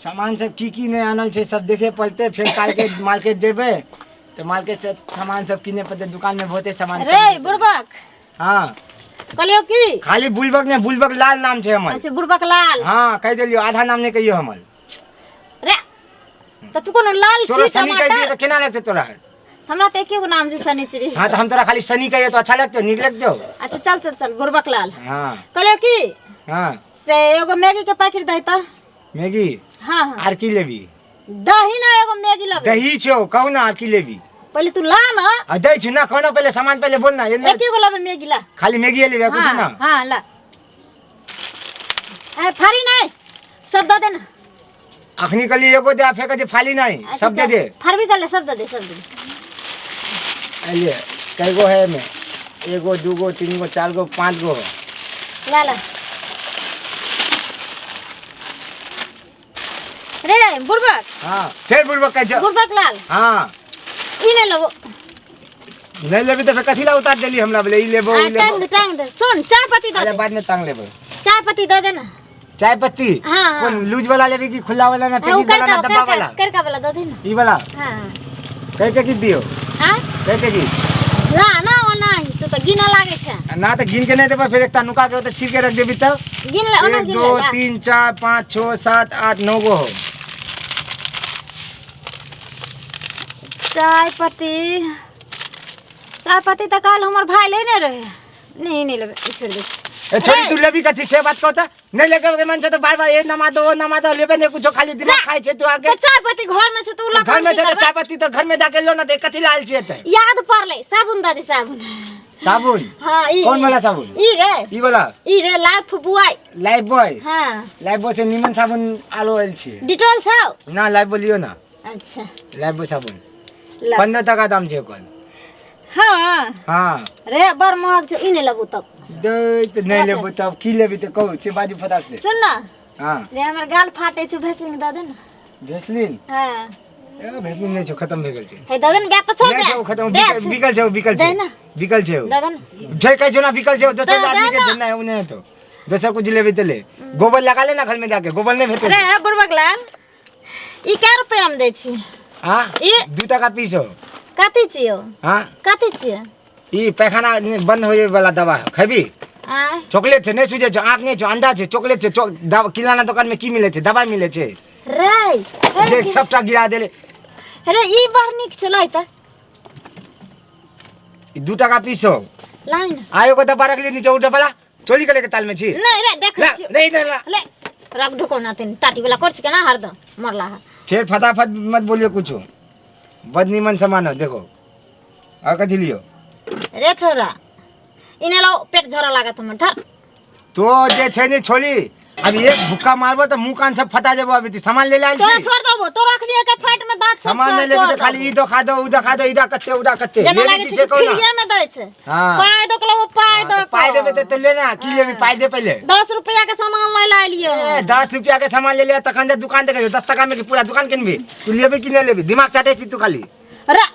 सामान सब की की नहि आनल छै सब देखे पड़तै। फेर काल्हिके मार्केट जेबै तऽ मार्केट से सामान सब किने पड़तै, दुकान में बहुते सामान। रे बुड़बक। हाँ। कहलियो की खाली बुलबक ने, बुलबक लाल नाम छै हमर। अच्छा, बुड़बक लाल। हाँ, कहि देलियो, आधा नाम नहि कहियो हमर। रे तऽ तू कोनो लाल तोरा छी? शनि कहि दियो टमाटर तऽ केना लगतै तोरा? हमरा तऽ एके गो नाम छै, शनिचरी। हाँ, तऽ हम तोरा खाली शनि कहियो तऽ अच्छा लगतौ, नीक लगतौ? अच्छा, चल चल चल, बुड़बक लाल। हाँ। कहलियो की हाँ। से एगो मैगी के पैकेट दही तऽ। मैगी? हाँ हाँ। आर की लेबी? दही ना, एगो मैगी लेबै। दही छौ, कहू ना, आर की लेबी? पहिले तू ला ना। आ दै छी ना, कहू ना, पहिले सामान पहिले बोल ना, ये ना। एके गो लेबै मैगी, ला। खाली मैगी लेबी, कुछ हाँ। ना? हाँ, ला। ए फारी नहीं, सब दे दे ना। अखनी कहली एगो दे, आ फेर कहै छै फाली नहीं। अच्छा, सब दे दे। फारबी कर ले, सब दे दे, सब दे दे। ले, कई गो है एमे? एगो, दूगो, तीन गो, चार गो, पाँच गो है। ला ला रे बुड़बक। हाँ, फेर बुड़बक कहै छै। बुड़बक लाल। हाँ। ई नहीं लेबो। नहीं लेबी तऽ फेर कथी ला उतार देली हमरा? बोले ई लेबो, ई टांग लेबो। दे, टांग दे। सुन, चाय पत्ती दे अच्छा। दे। बाद में टांग लेबै। चाय पत्ती दे दे ना। चाय पत्ती? हाँ, हाँ। कोन, लूज वाला लेबी कि खुला वाला ना? हाँ, उ पैकेट वाला ना करका डब्बा वाला? करका वाला दे दे ना। ई वाला? हाँ हाँ। कई पैकेट दियो? हाँ। कई पैकेट? ला ना, ओना ही तू तऽ गिनऽ लागै छै। ना तऽ गिन के नहीं देबै, फेर एकटा नुका के ओतऽ छील के रख देबी तब। गिन ले, ओना एक, गिन दो, ले, ला। 3, 4, 5, 6, 7, 8, 9 गो हो। चाय पत्ती, चाय पत्ती तऽ काल्हि हमर भाय लेने रहे। नहीं, नहीं लेबै, ई छोड़ि दै छी। ए छोरी, तू लेबी कथी से बात कहता? नहीं लेके के मन छै तऽ बार बार ए नमा दो, ओ नमा दो, लेबे नहीं कुछो, खाली दिमाग खाइ छै तू आके। तऽ चाय पत्ती घर में छै, तू लऽ घर में की छै तऽ करबै? चाय पत्ती तऽ घर में जाके लो ना, तऽ कथी लायल छियै तऽ? याद पड़लै, साबुन दऽ दे, साबुन। साबुन? हाँ, ई। कौन वाला साबुन? ई रे। ई वाला? ई रे, लाइफ बुआई। Life boy? हाँ। लाइफ बॉय से निमन साबुन आलो आयल छियै। डिटॉल छौ? ना, लाइफ बॉय लियो ना। अच्छा। लाइफ बॉय साबुन। ला। 15 टका दाम छै ओकर। हाँ? हाँ। रे, बड़ महग छौ, ई नहि लेबू तब। दै तऽ नहि लेबो तब की लेबी तऽ कहू से बाजू फटाक से। सुन ना। हाँ। रे, हमर गाल फाटे छौ, भेसलिन दऽ दे ना। भेसलिन? हाँ। ए भेसलिन नहि छौ, खत्म भए गेल छै। हे, दऽ दे ना, बैग तऽ छौ। नहि छौ, खत्म। बैग बिकल छौ। बिकल छौ, बिकल दे छै। ना। बिकल छै ओ। दऽ दे ना। जे कहै छौ ना, बिकल छै ओ, दोसर दे आदमी के ना। छै। नहि, ओ नहि हेतौ। दोसर कुछ लेबी तऽ ले, गोबर लगा ले ना घर में जाके, गोबर नहि भेटै। रे बुड़बक लाल, ई कै रुपया में दै छी? हाँ? ई? 2 टका पीस हो। कथी छियौ? हाँ? कथी छियै? ई पैखाना बंद होए वाला दवा है, खेबी? आँय? चॉकलेट छै, नहि सुझै छौ, आँख नहि छौ, अंधा छै? चॉकलेट छै, दवा। किराना दुकान में की मिलै छै? दवाई मिलै छै। रे हे। देख, सबटा गिरा देले। रे, ई बड़ नीक छै, लै तऽ। ई 2 टका पीस हो। लाई ना। आर एगो डब्बा रखली नीचे, ओ डब्बा ला, चोरी करे के ताल में छी। नहीं रे, देखै ला, छियौ। नहीं, नहीं, ला। ले, रख, ढुको ना, तेन टाटी वाला कर छिके ना हरदम मरला है। फिर फटाफट मत बोलियो कुछो, बड निमन सामान हो, देखो। आ कथी लियो? रे छोरा, इने लो, पेट झरा लागत हमर, धर। तो जे छै ने छोली, अब एक भुक्का मारबो तऽ मुंह कान सब फटा जेबो। अभी तू सामान ले लायल तोरा छी? छोड़ देबो, तोरा अखनी के फाइट में दांत सब सामान नहीं लेबी तऽ खाली ई देखा दो, ऊ देखा दो, ई दा कते, ऊ दा कते। जेना लेबी लागे की छै से कि कहू ना। फ्रीए में दै छै। हाँ। पाय दो के पाय हाँ, दो। तऽ पाइ देबै तऽ ले ना, की लेबी? पाइ दे पहिले। 10 रुपया के सामान लै ला एलियै। ए, 10 रुपया के सामान ले ले, तखन जे दुकान देखै छौ, 10 टका में की पूरा दुकान किनबी? तू लेबी कि नहीं लेबी? दिमाग चाटे छी तू खाली। रे,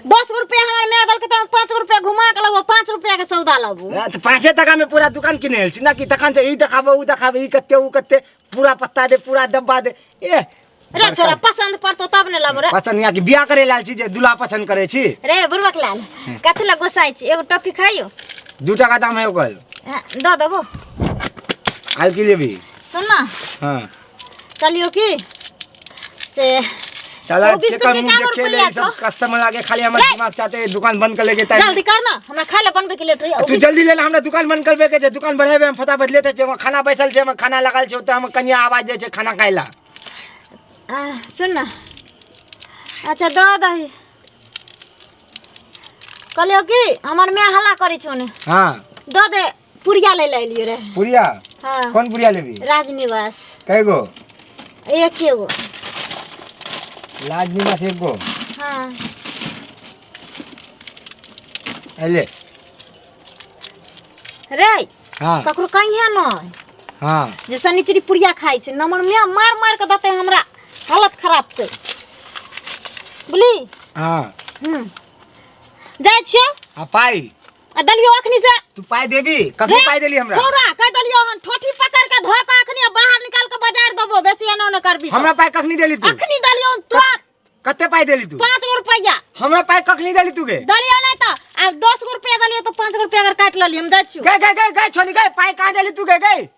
10 रुपया हमर माय देलकै तऽ 5 रुपया घुमा के लेबो, 5 रुपया के सौदा लेबो। ए, तऽ 5 टका में पूरा दुकान किने आयल छी ना कि? तखन से ई देखाबो, ऊ देखाबो, ई कते, ऊ कते, पूरा पत्ता दे, पूरा डब्बा दे। ए रे छोरा, पसंद पड़तो तब ने लेबो रे। पसंद या कि बियाह करे लायल छी जे दूल्हा पसंद करे छी? रे बुड़बक लाल, कथी लए गोसाइ छी? एगो टॉफी खाइयो। 2 टका दाम है ओकर। हाँ, दऽ देबो। आल की लेबी? सुन ना। हाँ। चलियो की से साला ओ बिस्कुट केकर के मुंह का देखे ले रुपैया ई सब छौ? कस्टमर लागे खाली हमर ले। दिमाग चाहते हैं, दुकान बंद कर लेके टाइम। जल्दी कर ना, हमरा खाय ले बनबे के लेट होइया। तू जल्दी ले ला, हमरा दुकान बंद करबे के छै, दुकान बढ़ेबे हम फटाफट लेते छै। खाना बैसल छै, हम खाना लगल छै ओतऽ, हम कनिया आवाज दै छै खाना खाय ला। सुन ना, अच्छा दऽ दही। कहलियौ कि हमर माय हल्ला करै छौ ने। हाँ। दऽ दे, पुड़िया लै लए एलियै रे। पुड़िया? हाँ। कोन पुड़िया लेबी? राजनिवास। कै गो? एके गो। राजनिवास एक गो? हाँ। ले। रे। हाँ। ककरो कहिए नहि हाँ। जे शनिचरी पुड़िया खाइ छै, नमर माय मार मार के देतै, हमरा हालत खराब छै, बुझली? हाँ। जाइ छियौ। आ पाइ? आ दलियो अखनी से। तू पाइ देबी? कखनी पाइ देली हमरा? छोड़ा कह दलियो हन, ठोठी पकड़ के धो के अखनी बाहर निकाल के बाजार देबो, बेसी एना न करबी। हमरा पाइ कखनी देली तू? अखनी दलियो तो। कते पाइ देली तू? 5 गो रुपया। हमरा पाइ कखनी देली तू गे? दलियो नहीं तो आब 10 गो रुपया दलियो तो 5 गो रुपया अगर काट लली हम दै छियो। गए गए गए गए छोनी गए, पाइ कहाँ देली तू गे? गए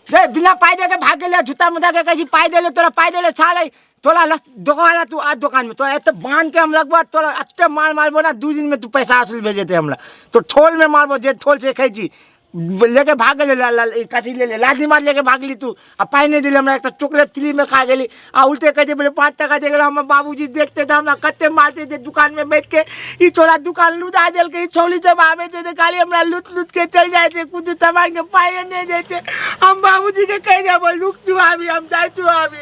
गए बिना पाइ दे के भाग गेले, जूता मुदा के कहै छी पाइ देले तोरा, पाइ देले साले तोरा लस दोकान वाला। तू आज दुकान में तो एते बांध के हम लगबो तोरा, एते माल मारबो ना 2 दिन में तू पैसा वसूल भेजेते हमरा। तो ठोल में मारबो जे ठोल से खाइ छी। लेके भाग गेलै कथी ले ले लादी मार लेके भागली तू आ पाइ नहि देली हमरा। एक तऽ चॉकलेट फ्री में खा गेली आ उल्टे कहै छै बोले 5 टका दे गेल। हमर बाबूजी देखते तऽ हमरा कते मारते जे दुकान में बैठ के ई छोरा दुकान लुटा देलकै। ई छौली सब आबै छै तऽ खाली हमरा लूट लूट के चलि जाइ छै, कुछो सामान के पाइए नहि दै छै। हम बाबूजी के कहि देबै, रुक तू अभी, हम जाइ छौ अभी।